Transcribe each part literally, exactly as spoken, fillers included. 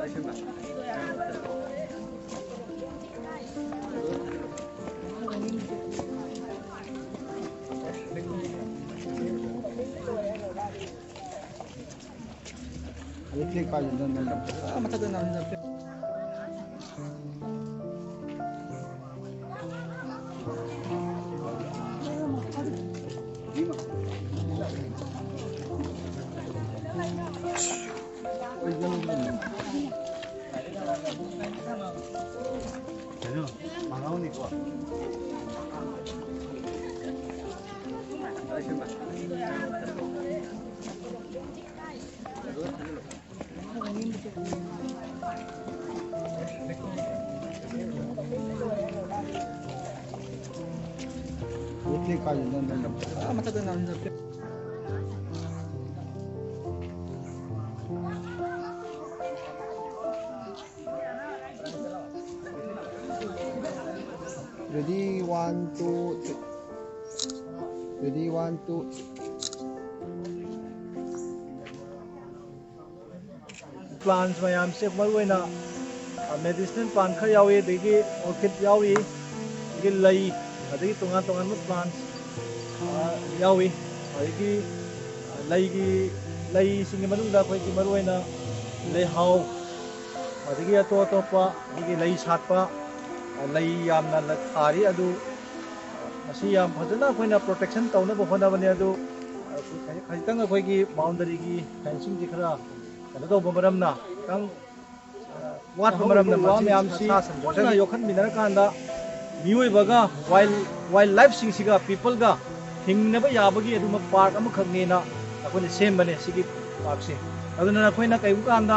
ꯑꯗꯨ flag ꯄꯥꯏꯗꯨꯅ ꯅꯝꯕ꯫ ꯑꯥ, ꯃꯊꯛꯇ ꯅꯝ-, ꯅꯝ-, Ready, one, two, three. Ready, one, two, three. Plants ꯃꯌꯥꯝꯁꯦ ꯃꯔꯨꯑꯣꯏꯅ, ꯑ, medicinal plant ꯈꯔ ꯌꯥꯎꯏ, ꯑꯗꯒꯤ orchid ꯌꯥꯎꯔꯤ, ꯑꯗꯒꯤ ꯂꯩ, ꯑꯗꯒꯤ ꯇꯣꯉꯥꯟ ꯇꯣꯉꯥꯟꯕ plants, ꯑ, ꯌꯥꯎꯏ꯫ ꯑꯗꯒꯤ, ꯑ, ꯂꯩꯒꯤ, ꯂꯩꯁꯤꯡꯒꯤ ꯃꯅꯨꯡꯗ ꯑꯩꯈꯣꯏꯒꯤ ꯃꯔꯨꯑꯣꯏꯅ ꯂꯩꯍꯥꯎ, ꯑꯗꯒꯤ ꯑꯇꯣꯞ ꯑꯇꯣꯞꯄ ꯑꯩꯈꯣꯏꯒꯤ ꯂꯩ ꯁꯥꯠꯄ, ꯑ, ꯂꯩ ꯌꯥꯝꯅ ꯂ-, ꯊꯥꯔꯤ꯫ ꯑꯗꯨ, ꯑ, ꯃꯁꯤ ꯌꯥꯝ ꯐꯖꯅ ꯑꯩꯈꯣꯏꯅ protection ꯇꯧꯅꯕ ꯍꯣꯠꯅꯕꯅꯤ꯫ ꯑꯗꯨ, ꯑ, ꯈꯖꯤꯛꯇꯪ ꯑꯩꯈꯣꯏꯒꯤ boundaryꯒꯤ fencingꯁꯤ ꯈꯔ ꯀꯩꯅꯣ ꯇꯧꯕ ꯃꯔꯝꯅ ꯈꯤꯇꯪ, ꯑ, ꯋꯥꯠꯄ ꯃꯔꯝꯅ ꯍꯧꯔꯤꯕ ꯎ ꯋꯥ ꯃꯁꯤ ꯃꯌꯥꯝꯁꯤ ꯁꯥ ꯁꯟ ꯄꯨꯟꯅ ꯌꯣꯛꯍꯟꯃꯤꯟꯅꯔꯀꯥꯟꯗ ꯃꯤꯑꯣꯏꯕꯒ wild, wild lifeꯁꯤꯡꯁꯤꯒ peopleꯒ ꯍꯤꯡꯅꯕ ꯌꯥꯕꯒꯤ ꯑꯗꯨꯝꯕ park ꯑꯃꯈꯛꯅꯦꯅ ꯑꯩꯈꯣꯏꯅ ꯁꯦꯝꯕꯅꯦ ꯁꯤꯒꯤ parkꯁꯦ꯫ ꯑꯗꯨꯅ ꯑꯩꯈꯣꯏꯅ ꯀꯩꯒꯨꯝꯕ ꯀꯥꯟꯗ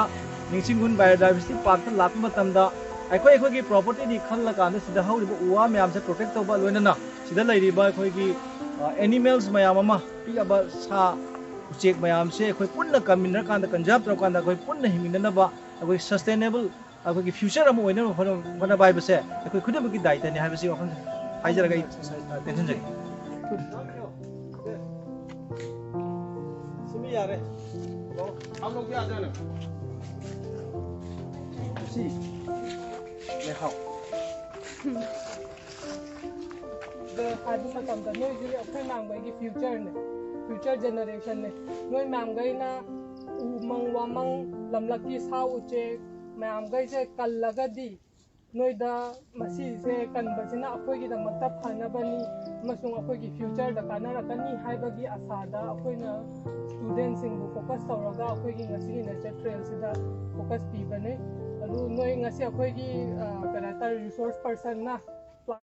ꯅꯤꯡꯁꯤꯡꯈꯨꯜ Biodiversity Parkꯇ ꯂꯥꯛꯄ ꯃꯇꯝꯗ ꯑꯩꯈꯣꯏ ꯑꯩꯈꯣꯏꯒꯤ propertyꯅꯤ ꯈꯜꯂꯀꯥꯟꯗ ꯁꯤꯗ ꯍꯧꯔꯤꯕ ꯎ ꯋꯥ ꯃꯌꯥꯝꯁꯦ protect ꯇꯧꯕ, ꯂꯣꯏꯅꯅ ꯁꯤꯗ ꯂꯩꯔꯤꯕ ꯑꯩꯈꯣꯏꯒꯤ, ꯑ, animals ꯃꯌꯥꯝ ꯑꯃ, ꯄꯤꯛꯑꯕ ꯁꯥ ꯎꯆꯦꯛ ꯃꯌꯥꯝꯁꯦ ꯑꯩꯈꯣꯏ ꯄꯨꯟꯅ ꯀꯟꯃꯤꯟꯅꯔꯀꯥꯟꯗ, conserve ꯇꯧꯔꯀꯥꯟꯗ ꯑꯩꯈꯣꯏ ꯄꯨꯟꯅ ꯍꯤꯡꯃꯤꯟꯅꯅꯕ, ꯑꯩꯈꯣꯏ sustainable, ꯑꯩꯈꯣꯏꯒꯤ future ꯑꯃ ꯑꯣꯏꯅꯕ ꯍꯣꯠꯅ-, ꯍꯣꯠꯅꯕ ꯍꯥꯏꯕꯁꯦ ꯑꯩꯈꯣꯏ ꯈꯨꯗꯤꯡꯃꯛꯀꯤ ꯗꯥꯏꯇꯅꯤ ꯍꯥꯏꯕꯁꯤ ꯋꯥꯐꯝ ꯍꯥꯏꯖꯔꯒ ꯑꯩ ꯇꯦꯟꯁꯤꯟꯖꯒꯦ꯫ ꯁꯤꯃ ꯌꯥꯔꯦ꯫ ꯂꯧ-, ꯑꯝ ꯂꯧꯒꯦ ꯌꯥꯗ꯭ꯔꯅꯦ? ꯁꯤ ꯂꯩꯍꯥꯎ꯫ ꯑꯗꯣ ꯍꯥꯏꯕ ꯃꯇꯝꯗ ꯅꯣꯏꯁꯤ ꯑꯩꯈꯣꯏ ꯃꯌꯥꯝꯈꯩꯒꯤ ꯐ꯭ꯌꯨꯆꯔꯅꯦ, ꯐ꯭ꯌꯨꯆꯔ ꯖꯦꯅꯦꯔꯦꯁꯟꯅꯦ꯫ ꯅꯣꯏ ꯃꯌꯥꯝꯈꯩꯅ ꯎꯃꯪ ꯋꯥꯃꯪ, ꯂꯝꯂꯛꯀꯤ ꯁꯥ ꯎꯆꯦꯛ ꯃꯌꯥꯝꯈꯩꯁꯦ ꯀꯜꯂꯒꯗꯤ, ꯅꯣꯏꯗ ꯃꯁꯤꯁꯦ ꯀꯟꯕꯁꯤꯅ ꯑꯩꯈꯣꯏꯒꯤꯗꯃꯛꯇ ꯐꯅꯕꯅꯤ ꯑꯃꯁꯨꯡ ꯑꯩꯈꯣꯏꯒꯤ ꯐ꯭ꯌꯨꯆꯔꯗ ꯀꯥꯟꯅꯔꯛꯀꯅꯤ ꯍꯥꯏꯕꯒꯤ ꯑꯁꯥꯗ ꯑꯩꯈꯣꯏꯅ ꯁ꯭ꯇꯨꯗꯦꯟꯁꯤꯡꯕꯨ ꯐꯣꯀꯁ ꯇꯧꯔꯒ ꯑꯩꯈꯣꯏꯒꯤ ꯉꯁꯤꯒꯤ ꯅꯦꯆꯔ ꯇ꯭ꯔꯦꯜꯁꯤꯗ ꯐꯣꯀꯁ ꯄꯤꯕꯅꯤ꯫ ꯑꯗꯨ ꯅꯣꯏ ꯉꯁꯤ ꯑꯩꯈꯣꯏꯒꯤ, ꯑ, ꯀꯩ ꯍꯥꯏꯇꯥꯔꯦ, ꯔꯤꯁꯣꯔꯁ ꯄꯔꯁꯟꯅ